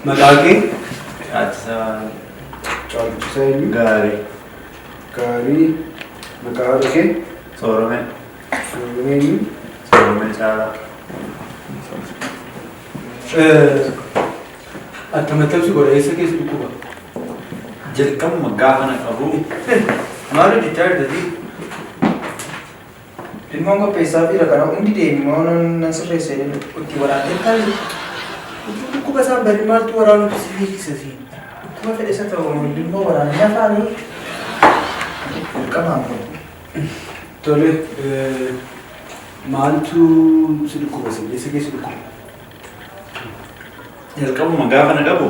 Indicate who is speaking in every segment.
Speaker 1: Maqaa kee?
Speaker 2: Caalchisaa.
Speaker 1: Caalchisaa eenyu?
Speaker 2: Gaarii.
Speaker 1: Gaarii. Maqaa haadha kee?
Speaker 2: Sooromee.
Speaker 1: Sooromee eenyu?
Speaker 2: Sooromee Caalaa.
Speaker 1: Attam si godha, eessa keessa dhukkuba?
Speaker 2: Jalqabuma gaafa na qabu.
Speaker 3: Maal hojjechaa jirtati? Ilmoon qopheessaa fi kana hundi deemi moo nan sirreessee itti waraantee taa'e. Utuu dhukkuba isaan bari maaltu waraanutu si fiigsisa siin. Dhukkuba fedhe isa ta'u ilmoo waraananii afaanii dirqamaan kun.
Speaker 1: Tole, maaltu si dhukkuba si eessa keessa dhukkuba?
Speaker 2: Jalqabuma gaafa na qabu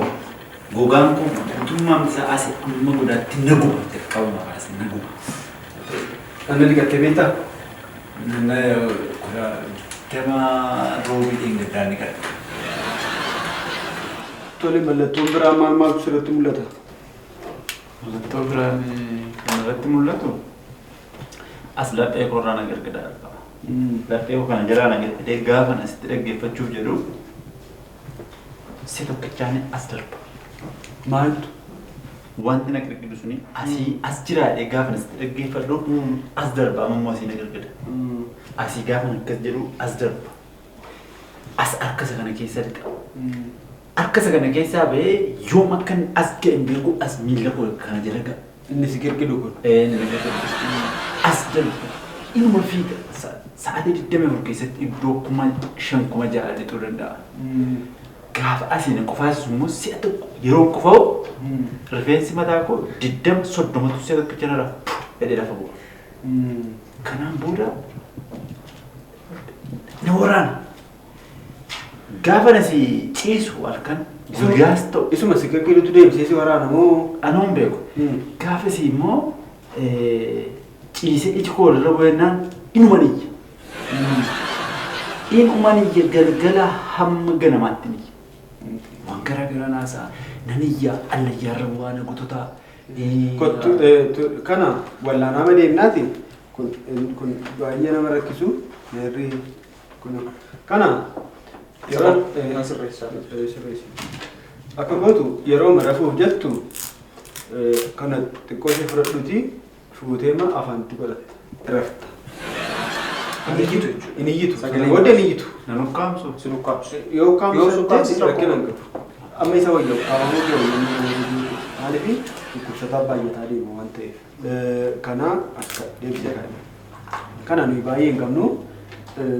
Speaker 2: gogaan kun guutummaan isaa asii amma godaatti na guba, jalqabuma kaasee na guba.
Speaker 1: Dhagna dhiqattee beektaa?
Speaker 2: Nama 20 roobii dheengaddaa ni qadha.
Speaker 1: Tole, mallattoon biraa maal maaltu sirratti mul'ata?
Speaker 2: Mallattoo biraan kan irratti mul'atu as laphee koorraa na gargaaraa qaba. Laphee koo kana jalaa na gargadee gaafa asitti dhaggeeffachuuf jedhu si tokkichaan as darba.
Speaker 1: Maaltu?
Speaker 2: Wanti na gargadu suni asii as jiraadhee gaafa asitti dhaggeeffadhu as darba, amma immoo asii na gargada. Asii gaafa akkas jedhu as darba. As harka isa kana keessa lixa. Harka isa kana keessaa bahee yoom akkan as ga'e hin beeku, as miila koo kana jala ga'a.
Speaker 1: Inni si girgidu kun.
Speaker 2: Ee, inni na gargadu. As darba. Inuma fiiga. Sa'aatii 24 keessatti iddoo 5000, 6000 lixuu danda'a. Gaafa asiin qofaasisu immoo si'a tokko yeroo qofa'u rifeensi mataa koo 20, 30tu si'a tokko jala jedhee lafa bu'a. Kanaan booda na waraana. Gaafa nasi ciisu halkan guyyaas ta'u.
Speaker 1: Isuma si girgidutu deebisee si waraana moo?
Speaker 2: Anuun beeku. Gaafa si immoo ciisee iji koo irra bu'ennaan inuman iyya. Inuman iyya, galgala hamma ganamaatti ni iyya. Waan garaa garaa naasaa nan iyya, allayyaarra bu'aa na gututaa.
Speaker 1: Kottu, kana wallaanaa deemnaati kun kun baay'ee nama rakkisu meerri kun kana yeroo
Speaker 3: Sirreessaa.
Speaker 1: Sirreessi. Akka gootu yeroo rafuuf jettu kana xiqqoo ishee fudhadhuuti fuuteema afaanitti godhatta. Rafta.
Speaker 3: Hin iyyitu jechuudha.
Speaker 1: Hin iyyitu. Sana
Speaker 3: Sagalee
Speaker 1: booda hin iyyitu.
Speaker 2: Nan ukkaamsu.
Speaker 3: Sin ukkaamsu.
Speaker 1: Yoo
Speaker 3: Yoo
Speaker 1: ukkaamsatte
Speaker 3: ukkaamsite
Speaker 1: rakkina hin qabu. Amma isa wayya ukkaamamuu kee wayya, maaliif dhukkubsataa baay'ataa deema waan ta'eef. Kana akka deebisee kana. Kana nuyi baay'ee hin qabnu,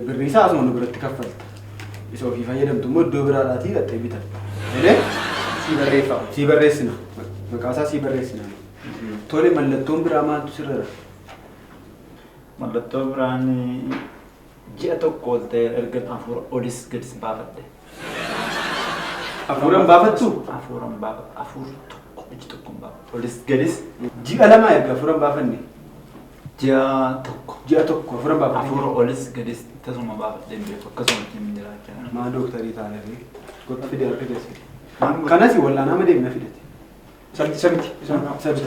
Speaker 1: birrii isaa asuma nu biratti kaffalta. Isa ofii fayyadamtu immoo iddoo biraadhaatii hidhattee bitatta. Tolee?
Speaker 3: Sii barreeffama.
Speaker 1: Sii barreessina. Maqaa isaa sii barreessina. Tole, mallattoon biraa maaltu sirra jira?
Speaker 2: Mallattoo biraan ji'a tokko ol ta'e erga hafuura olis gadis baafadhe.
Speaker 1: Hafuura hin baafattu?
Speaker 2: Hafuura hin baafadhu. Hafuura tokko iji tokko hin baafadhu. Olis gadis.
Speaker 1: Ji'a 2 erga hafuura hin baafanne?
Speaker 2: Ji'a tokko.
Speaker 1: Ji'a tokko hafuura hin baafanne.
Speaker 2: Hafuura olis gadis tasuma baafadhee hin beeku. Akkasuma ittiin jiraachaa.
Speaker 1: Maa dooktarii taane fi kottu fide, harka keessa fide. Kanas wallaanaa deemna fidate.
Speaker 3: Sabti sabti.
Speaker 1: Sabti.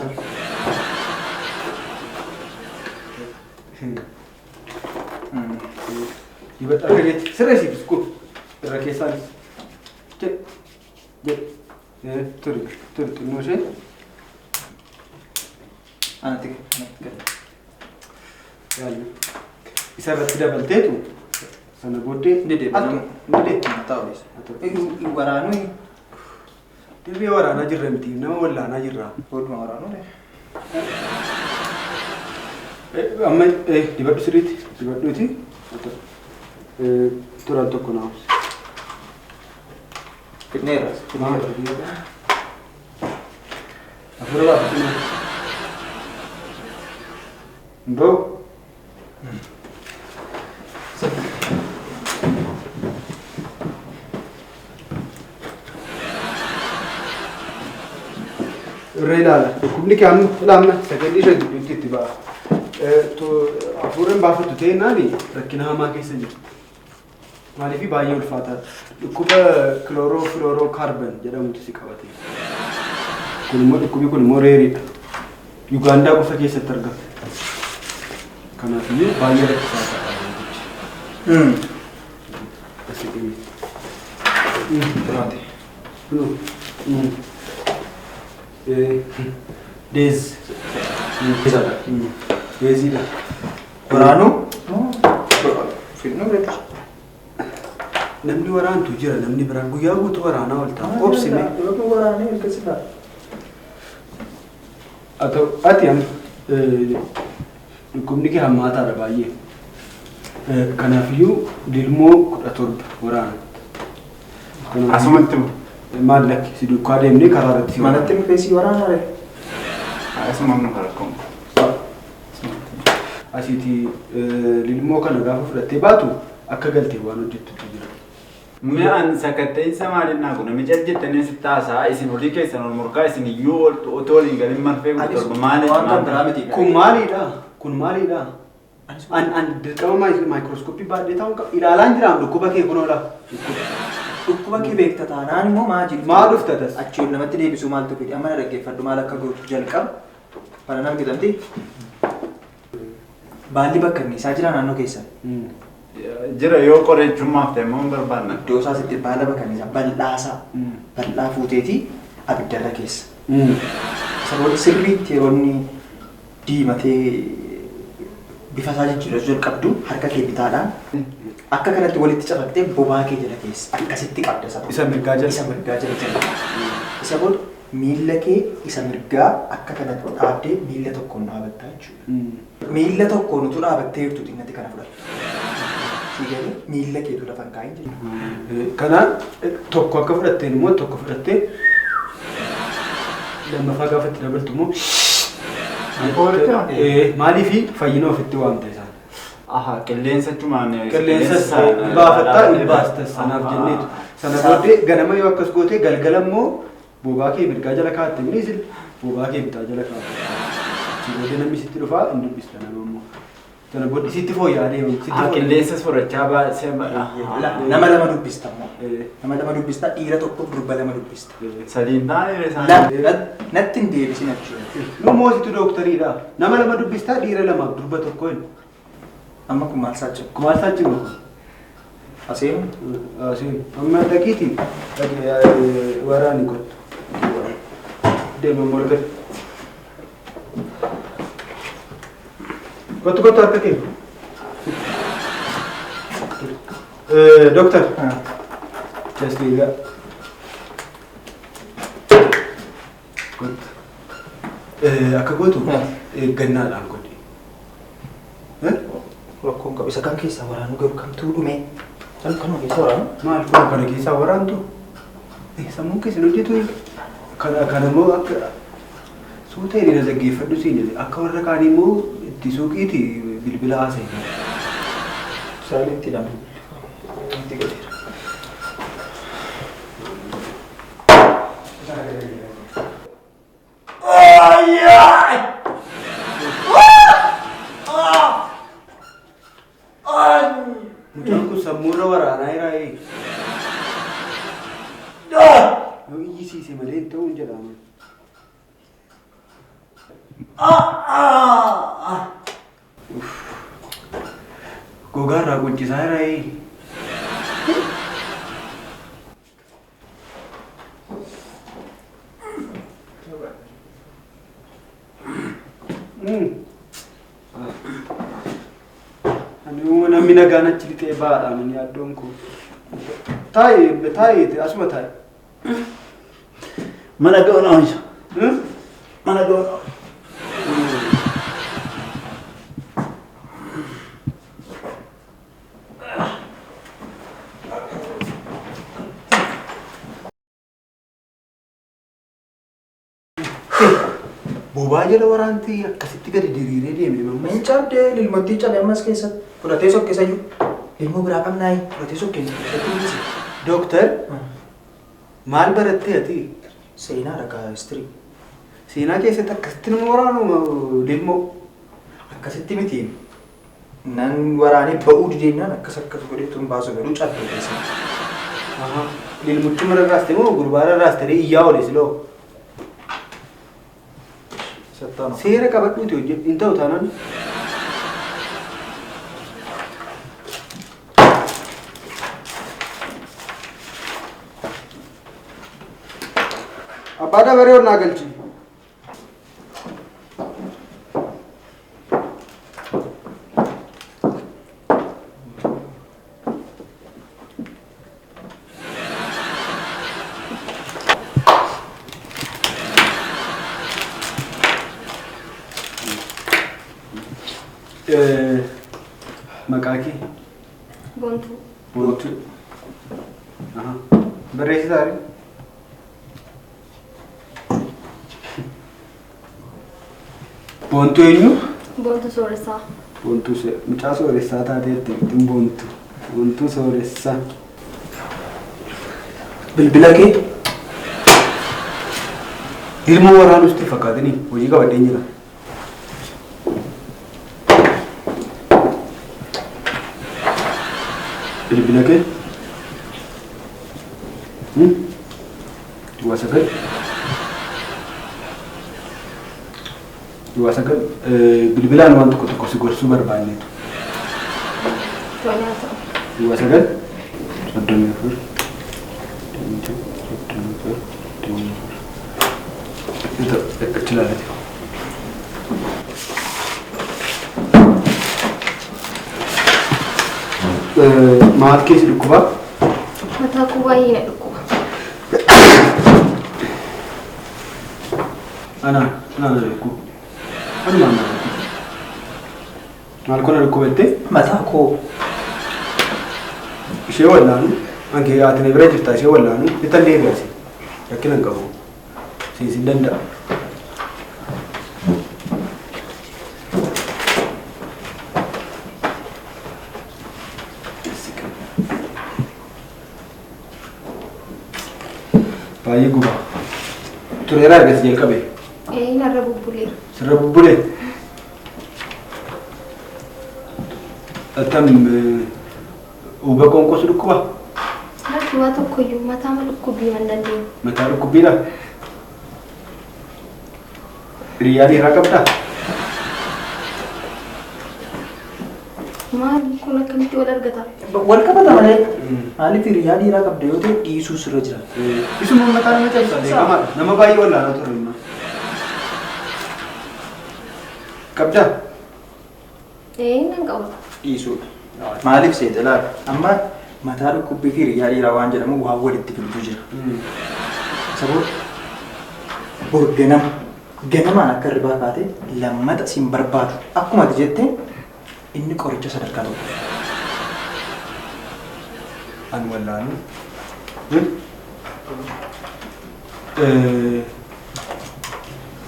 Speaker 1: Dibadha harka keetti sirreessi biskuu irra keessaanis. Jedh jedh, turi turi xinnoo ishee.
Speaker 3: Anatti anatti.
Speaker 1: Yaalli. Isa irratti dabalteetu sana booddee
Speaker 3: Ni deema.
Speaker 1: Altu ni deema.
Speaker 3: Ta'u. Waraanuu.
Speaker 1: Dirree waraanaa jirra miti, nama wallaanaa jirra.
Speaker 3: Booduma waraanuu.
Speaker 1: Amma dibadhu, sirriitti dibadhuuti. Turan tokko naaf.
Speaker 3: Fidneerra.
Speaker 1: Fidneerra. Hafuura baafatu. Hin ba'u. Irra ilaala. Dhukkubni kee amma ilaama sagalii ishee gidduutti itti ba'a. Hafuura hin baafattu ta'e naani rakkina hamaa keessa jirti. Maaliif baay'ee ulfaataadha. Dhukkuba chlorofluorocarbon jedhamutu si qabate. Kun immoo dhukkubi kun immoo rareiidha. Yugaandaa qofa keessatti argama. Kanaafiyyuu baay'ee rakkisaa ta'a wantichi. Asii dhimi.
Speaker 3: Turaate.
Speaker 1: Kunoo. Deez. Deeziidha.
Speaker 3: Waraanuu? Fidnuu reetu.
Speaker 1: Namni waraantu jira, namni biraan guyyaa guutuu waraanaa oolta. Obsime.
Speaker 3: Yoo waraanee erga si ta'a.
Speaker 1: Haa ta'u, ati amma dhukkubni kee hammaataadha baay'ee. Kanaafiyyuu lilmoo 17 waraana.
Speaker 2: Asumatti moo?
Speaker 1: Maal lakki si duukaa deemnee karaa irratti si
Speaker 3: Manatti dhufee si waraanaa ree?
Speaker 2: Asuma nu rakkoon.
Speaker 1: Asiiti lilmoo kana gaafa fudhattee baatu akka galtee waan hojjettutu jira.
Speaker 2: Mi'aan sakatta'insa maaliin naa kun namicha jettanii sitti haasa'a isin olii keessan ol morkaa isin iyyuu otoo olii galin marfee 17 maali?
Speaker 3: Waan kan biraa miti.
Speaker 1: Kun maalidha? Kun maalidha? An dirqama maayikirooskooppii baadhee taa'uun qaba. Ilaalaan jiraam dhukkuba kee kunoo laa.
Speaker 3: Dhukkuba kee beekta taanaan immoo maa jirtu?
Speaker 1: Maa dhufta tas?
Speaker 3: Achi ol namatti deebisuu maaltu fide? Amma na dhaggeeffadhu maal akka gootu jalqaba. Kana nama gitamti. Baalli bakka inni isaa jira naannoo keessan.
Speaker 2: Jira yoo qorichummaaf ta'e immoo hin barbaanna.
Speaker 3: Iddoo isaa sitti baala bakka inni isaa bal'aasaa. Bal'aa fuuteetii abiddarra keessa. Isa booda sirriitti yeroo inni diimatee bifa isaa jijjiirrachuu jalqabdu harka kee bitaadhaan akka kanatti walitti cafaqtee bobaa kee jala keessa akkasitti qabda isa.
Speaker 1: Isa mirgaa jala.
Speaker 3: Isa mirgaa jala jala. Isa booda miilla kee isa mirgaa akka kanatti dhaabdee miilla tokkoon dhaabattaa jechuudha. Miilla tokkoon utuu dhaabattee jirtu xinnatti kana fudhattu. Sii galee miilla keetu lafa hin kaa'in jechuudha.
Speaker 1: Kanaan tokko akka fudhatteen immoo tokko fudhattee lammaffaa gaafa itti dabaltu immoo maaliifi fayyina ofitti waamta isaan.
Speaker 2: Aha, qilleensa chumaan
Speaker 1: Qilleensa baafattaa hin baastas sanaaf jenneetu. Sana booddee ganama yoo akkas goote galgala immoo bobaa kee mirgaa jala kaa'atte minis bobaa kee bitaa jala kaa'atte. Achi booddee namni sitti dhufaa hin dubbista nama immoo. Sana booddee sitti fooyya'aa deema. Sitti fooyya'aa.
Speaker 2: Qilleensa soorachaa baasee
Speaker 3: Nama lama dubbista immoo. Nama lama dubbista, dhiira tokko durba lama dubbista.
Speaker 2: Sadiin taane isaan.
Speaker 3: Natti hin deebisin achi.
Speaker 1: Nu moositu dooktariidha. Nama lama dubbistaa dhiira lamaaf durba tokko hin.
Speaker 3: Amma kun maal isaa jiru?
Speaker 1: Maal isaa jiru?
Speaker 3: Aseenu?
Speaker 1: Aseenu. Amma dhaqiitii waraani kottu. Deema morgati. Kottu kottu harka kee. Dooktar. Just egaa. Kottu. Akka gootu eeggannaadhaan godhi.
Speaker 3: Rakkoon qabu isa kam keessaa waraanu garuu kamtuu dhume? Kanuma keessaa waraanu?
Speaker 1: Maal kun kana keessaa waraantu? Sammuun keessan hojjetu kana immoo akka suuta hiriira dhaggeeffadhu siin jedhe akka warra kaanii immoo itti suuqiiti bilbila haasa'e.
Speaker 3: Saayilentiidhaan itti galeera.
Speaker 1: Mucaan kun sammuurra waraanaa jiraa. Yoo iyyisiise malee hin ta'uun jedhama. Gogaarraa quncisaa jiraa. Ani namni nagaan achi lixee baadhaan ani yaaddoon koo. Taa'i taa'i asuma taa'i.
Speaker 2: Mana goona hoja. Mana goona.
Speaker 1: Bobaa jala waraanti akkasitti gadi diriiree deeme mamma.
Speaker 3: Hin cabdee lilmottii cabe ammas keessatti fudhatee sokkeessayyuu. Lilmoo biraa qabnaayi fudhatee sokkeessa.
Speaker 1: Dooktar maal barattee ati?
Speaker 3: Seenaa dhagaa histirii.
Speaker 1: Seenaa keessatti akkasitti nama waraanu lilmoo.
Speaker 3: Akkasitti miti. Nan waraanee ba'uu dideennaan akkas akkas godhee tun baasu garuu cabdee keessa.
Speaker 1: Lilmuchi mara raaste moo gurbaa raaste iyyaa oole siloo. Seera qabadhuuti hojjedhu hin ta'u taanaan. Abbaa dabaree ol naa galchi. Maqaa kee?
Speaker 4: Boontuu.
Speaker 1: Boontuu. Barreessitaa ree? Boontuu eenyu?
Speaker 4: Boontuu Sooressaa.
Speaker 1: Boontuu mucaa sooressaa taateetti ittiin boontu. Boontuu Sooressaa. Bilbila kee? Ilmoo waraanuutti fakkaatanii hojii qabadheen jira. Bilbila kee? Duwwaa sagal. Duwwaa sagal. Bilbilaan waan tokko tokko si gorsuu barbaanneetu.
Speaker 4: Tole haa ta'u.
Speaker 1: Duwwaa sagal. 34. 34. 34. Achi ilaalate. Maal keessa dhukkubaa?
Speaker 4: Mataa koo baay'ee na dhukkuba.
Speaker 1: Ana ana na dhukkuba. Anuma na dhukkuba. Maal koo na dhukkubatte?
Speaker 3: Mataa koo.
Speaker 1: Ishee wallaanu anke ati na bira jirta ishee wallaanu itti deebi'asi. Rakkina hin qabu. Siin danda'a. Baay'ee guba. Tureera argasi jalqabe.
Speaker 4: Ee narra bubbuleera.
Speaker 1: Sirra bubbulee. Attam huba qoonqoosu dhukkuba?
Speaker 4: Lakki waa tokkoyyuu mataa ma dhukkubbii hin dandeenye.
Speaker 1: Mataa dhukkubbiidha? Hiriyaa dhiiraa qabdaa?
Speaker 4: Maal kun akkamitti wal argata?
Speaker 3: Wal qabata malee. Maaliif hiriyaa dhiiraa qabda yoo ta'e dhiisuu sirra jira.
Speaker 1: Isuma mataa nama cabsa beekamaadha. Nama baay'ee wallaanaa ture immoo. Qabdaa?
Speaker 4: Ee nan qaba.
Speaker 3: Dhiisuudha. Maaliif seete laata? Amma mataa dhukkubbii fi hiriyaa dhiiraa waan jedhamu waan walitti fidutu jira. Isa booda bor ganama ganamaan akka hirribaa kaate lammata siin barbaadu. Akkuma ati jette inni qoricha sadarkaa tokko.
Speaker 1: An wallaanu.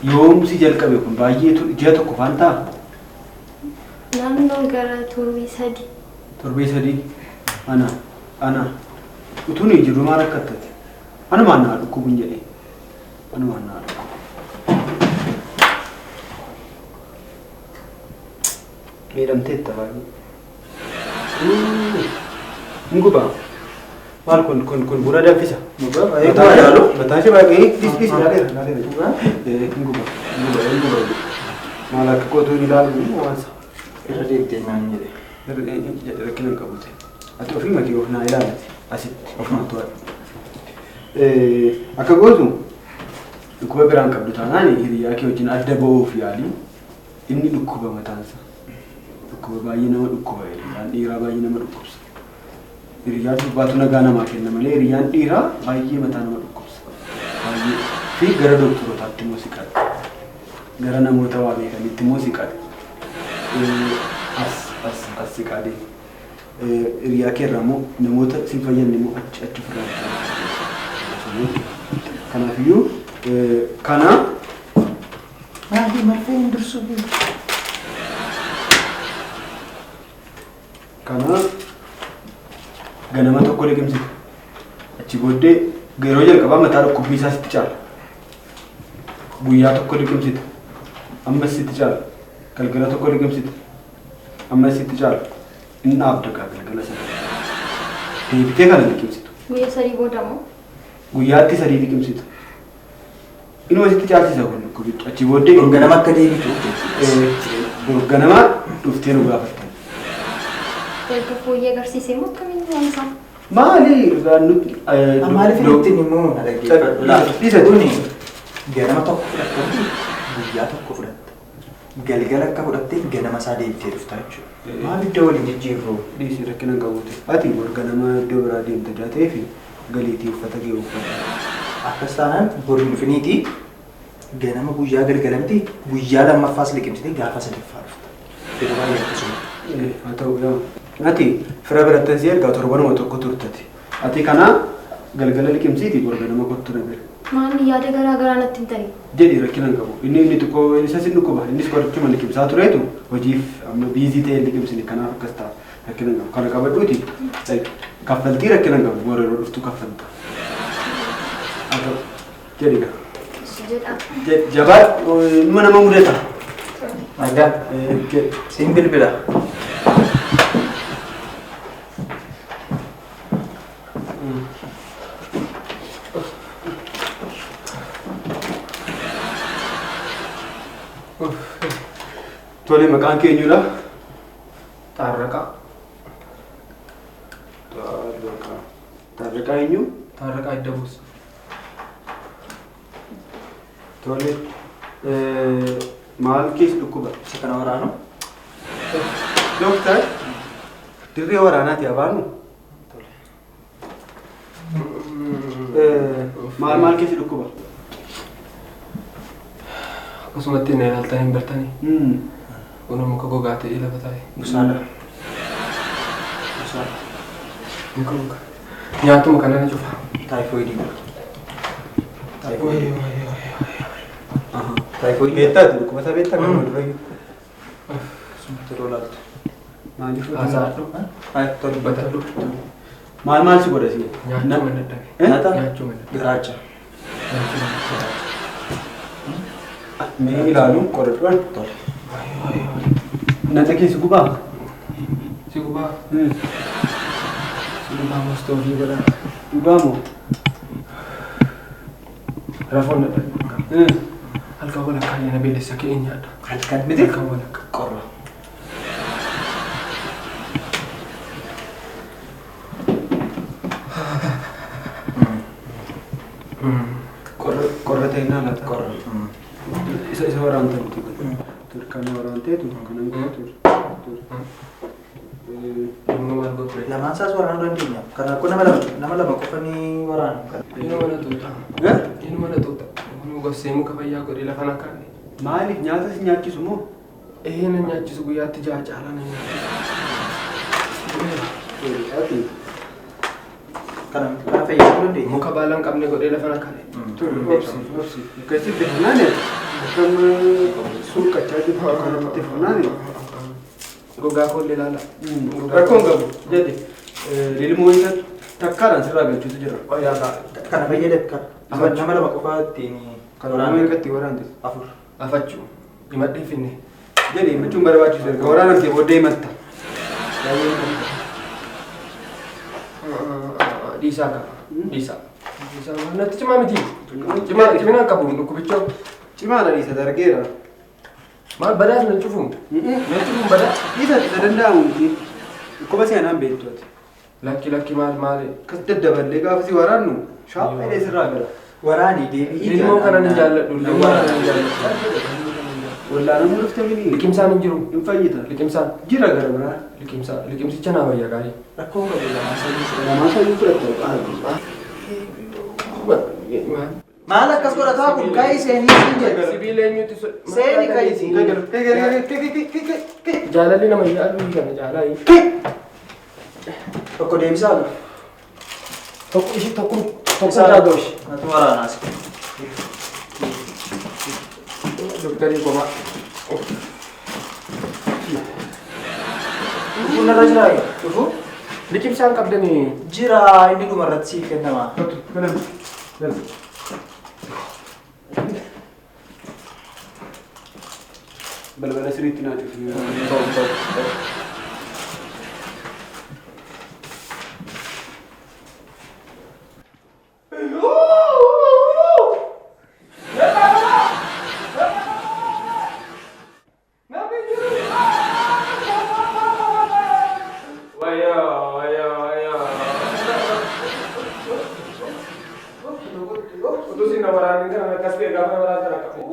Speaker 1: Yoomsi jalqabe kun baay'ee ji'a tokko faan ta'a?
Speaker 4: Naannoo gara torbee 3.
Speaker 1: Torbee 3. Ana utuu nuyi jirru maal akkattate? Anumaan naa dhukkubuun jedhee. Anumaan naa dhukkubu. Miidhamteetta baay'ee. Hin gubaa. Maal kun kun kun buna danfisa. Mataa ishee baay'ee dhis dhis ilaaleera ilaaleera. Hin guba hin guba hin guba. Maal akka kootu hin ilaalu waan isa.
Speaker 3: Irra deebitee naan jedhe.
Speaker 1: Irra jedhe rakkina hin qabu ta'e. Ati ofii makee of naa ilaalati asitti ofuma to'adhu. Akka gootu dhukkuba biraan qabdu taanaan hiriyaa kee wajjin adda ba'uuf yaali. Inni dhukkuba mataansa. Dhukkuba baay'ee nama dhukkuba. Hiriyaan dhiiraa baay'ee nama dhukkubsa. Hiriyaa durbaatu nagaa namaa kenna malee hiriyaan dhiiraa baay'ee mataa nama dhukkubsa. Baay'ee. Fi gara dooktorootaatti immoo siqata. Gara namoota waa beekanitti immoo siqata. As as as siqaa deema. Hiriyaa kee irraa immoo namoota si hin fayyadne immoo achi achi ofirraa bittaa. Kanaafiyyuu kana
Speaker 3: Maali marfee hin dursuu
Speaker 1: Kana ganama tokko liqimsita. Achi booddee yeroo jalqabaa mataa dhukkubbii isaa sitti caala. Guyyaa tokko liqimsita. Ammas sitti caala. Galgala tokko liqimsita. Ammas sitti caala. Inni dhaabda gaa galgala sana. Deebitee kana liqimsitu.
Speaker 4: Guyyaa 3 booda moo?
Speaker 1: Guyyaatti 3 liqimsitu. Inuma sitti caalchisa kun dhukkubichi. Achi booddee
Speaker 3: Bor ganama akka deebitu
Speaker 1: Bor ganama dhuftee nu gaafatta.
Speaker 4: Erga fooyyee agarsiisee immoo akkamiin waan isaa?
Speaker 1: Maali nuti
Speaker 3: Maaliif ittiin immoo na dhaggeeffadhu laata?
Speaker 1: Dhiisa.
Speaker 3: Kuni Ganama tokko fudhattatti guyyaa tokko fudhatta. Galgala akka fudhattee ganama isaa deebitee dhufta jechuudha. Maal iddoo waliin jijjiirru?
Speaker 1: Dhiisii rakkina hin qabuuti. Ati bor ganama iddoo biraa deemta jaa ta'eef galiitii uffata kee uffata.
Speaker 3: Akkas taanaan bor hin dhufiniiti ganama guyyaa galgala miti guyyaa lammaffaas liqimsitee gaafa sadaffaa dhufta. Yeroo baay'ee akkasuma.
Speaker 1: Haa ta'u yaa. Ati fira biratti si ergaa torbanuma tokko turtati. Ati kana galgala liqimsiiti bor ganama kottu na bira.
Speaker 4: Maamni yaada garaa garaa natti hin ta'i.
Speaker 1: Jedhi rakkina hin qabu. Inni inni xiqqoo isa sin dhukkuba. Innis qorichuma liqimsaa tureetu hojiif amma biizii ta'e liqimsine kanaaf akkas ta'a. Rakkina hin qabu. Kana qabadhuuti. Kaffaltii rakkina hin qabu. Bor yeroo dhuftu kaffalta. Haa ta'u. Jedhi gaa.
Speaker 4: Jedha.
Speaker 1: Jabaadhu ilma nama mudata.
Speaker 3: Nagaa.
Speaker 1: Jedhi.
Speaker 3: Siin bilbila.
Speaker 1: Tole maqaan kee eenyudha?
Speaker 5: Taarraqaa.
Speaker 1: Taarraqaa. Taarraqaa eenyu?
Speaker 5: Taarraqaa Iddabuus.
Speaker 1: Tole. Maal keessa dhukkuba?
Speaker 3: Isa kana waraanu?
Speaker 1: Dooktar, dirree waraanaati abaanu? Maal maal keessa dhukkuba?
Speaker 5: Akkasumatti na ilaaltanii hin bartanii. Kun muka gogaa ta'ee lafa taa'e.
Speaker 3: Busaadha. Busaadha.
Speaker 5: Muka muka. Nyaatuma kana na cufa.
Speaker 3: Taayifoidii. Taayifoidii. Taayifoidii.
Speaker 1: Beektaati dhukkuba isaa beektaa kan dura.
Speaker 3: Sumatti yeroo ilaaltu.
Speaker 1: Maaliif?
Speaker 5: Haasaadhu.
Speaker 3: Tole.
Speaker 5: Dubbatadhu.
Speaker 1: Maal maal si godha si?
Speaker 5: Nyaachuu mana dadhabe.
Speaker 3: Nyaata?
Speaker 5: Nyaachuu mana dadhabe.
Speaker 3: Garaacha.
Speaker 1: Mee ilaalu qoradhuun.
Speaker 3: Tole.
Speaker 1: Nata keessa gubaa?
Speaker 5: Si gubaa. Si gubaa mostoofii godhaa.
Speaker 1: Dhugaa moo?
Speaker 5: Rafoon dadhabe. Halkan walakkaa yana beelessa ka'ee nyaadha.
Speaker 3: Halkan miti?
Speaker 5: Halkan walakkaa.
Speaker 3: Qorra.
Speaker 1: Qorra ta'inaa laata?
Speaker 3: Qorra.
Speaker 1: Isa isa waraanta miti. Tur kana waraanteetu kana tur tur.
Speaker 5: Inni maal gootu?
Speaker 3: Lamaan isaas waraanuu dandeenya. Kana kun nama lama qofa ni waraanu.
Speaker 5: Inni mana tuuta. Inni mana tuuta. Kun gorsee muka fayyaa godhee lafa na kaa'e.
Speaker 1: Maaliif nyaata si nyaachisu moo?
Speaker 5: Ee na nyaachisu guyyaatti ja'a caalaa na nyaachisu.
Speaker 3: Kana kana fayyadamuu dandeenya.
Speaker 5: Muka baala hin qabne godhee lafa na kaa'e.
Speaker 1: Tur obsi obsi. Akkasitti funaane akkam suuqachaa jirtu kanatti funaane.
Speaker 5: Gogaa koollee ilaala.
Speaker 1: Rakkoon qabu jedhe lilmoo isa takkaadhaan sirraa galchuutu jira.
Speaker 3: Kana fayyadam kana nama lama qofa ittiin
Speaker 1: Kan nama meeqatti waraante?
Speaker 3: Afur.
Speaker 5: Afachuu. Himadhee finne.
Speaker 1: Jedhe himachuun barbaachisu erga waraanamtee booddee himatta.
Speaker 5: Dhiisaa qaba. Dhiisaa. Dhiisaa natti cimaa miti. Cimaa ciminaan qabu dhukkubichoo.
Speaker 1: Cimaadha dhiisa dargeera.
Speaker 5: Maal badaas na cufuun? Na cufuun badaa?
Speaker 1: Dhiisa isa danda'amu miti. Dhukkuba seenaan beektu ati.
Speaker 5: Lakki lakki maal maali?
Speaker 1: Akkas daddaballee gaafa si waraannu shaapheedhee sirraa gala.
Speaker 3: Waraani deebi'ii.
Speaker 5: Lilmoo kana ni jaalladhu. Lilmoo kana ni jaalladhu.
Speaker 1: Wallaanamuu dhufte mini.
Speaker 5: Liqimsaan hin jiru.
Speaker 1: Hin fayyita.
Speaker 5: Liqimsaan.
Speaker 1: Jira gara biraa.
Speaker 5: Liqimsaan. Liqimsicha naa wayya gaarii.
Speaker 3: Rakkoo qabu lamaan sadii.
Speaker 1: Lamaan sadii fudhatta.
Speaker 3: Maal akkas godhataa kun ka'ii seenii siin jedhe.
Speaker 5: Sibiila eenyutti
Speaker 3: Seeni ka'ii siin.
Speaker 5: Jaalalli nama yaaluu kana jaalaa.
Speaker 3: Tokko deebisaa dha.
Speaker 5: Tokko ishii tokko tokko irraa ishii.
Speaker 3: Natu waraanaas.
Speaker 5: Doktarii komaa.
Speaker 3: Dhufuun narra jiraa? Dhufu?
Speaker 5: Liqimsaan qabdanii.
Speaker 3: Jira inni dhuma irratti siif kennama.
Speaker 1: Balbala sirriitti naa cufi.
Speaker 5: Utuu isin na waraaniin kana akkas ta'e gaafa na waraantan akka ta'e.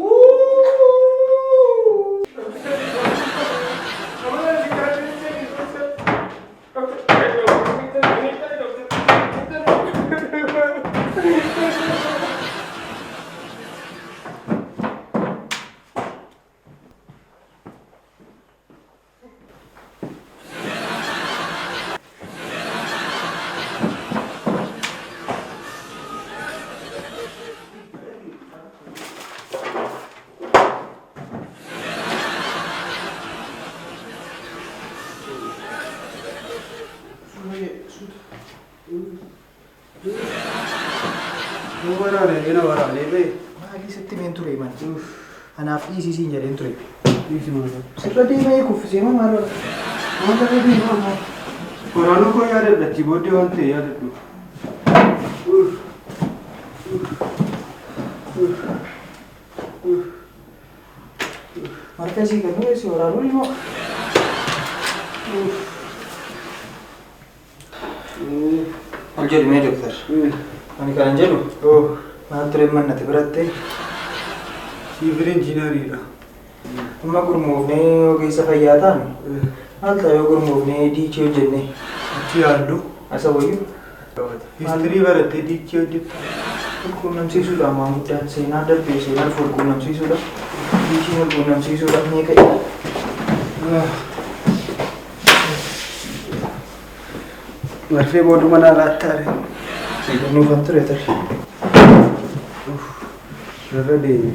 Speaker 1: Nu waraane na waraanee bee.
Speaker 3: Maalii sitti meen ture man? Anaaf dhiisii siin jedheen ture.
Speaker 1: Dhiisi maal?
Speaker 3: Sirra deemee kuffisee moo maal wala?
Speaker 1: Maal irra deemaa maal? Waraanuu koo yaadadha achi booddee waan ta'e yaadadhu.
Speaker 3: Marga sii kennuu si waraanuu immoo. Ol jedhu mee doktar. Ani kanan jedhu maal ture mannati biratte
Speaker 1: Siivil injiinariidha.
Speaker 3: Amma gurmuufnee ogeessa fayyaa taanu maal ta'a yoo gurmuufnee diichii hojjenne
Speaker 1: Achi yaallu.
Speaker 3: Asa wayyuu
Speaker 1: Histirii barattee diichii hojjetta.
Speaker 3: Walquunnamsiisuudha ammaa guddaan seenaa darbee seenaa dhufu walquunnamsiisuudha. Diichiin walquunnamsiisuudha mee ka'e.
Speaker 1: Marfee booduma naa laattaare.
Speaker 3: Kennuufan ture tarii.
Speaker 1: Irra deeme.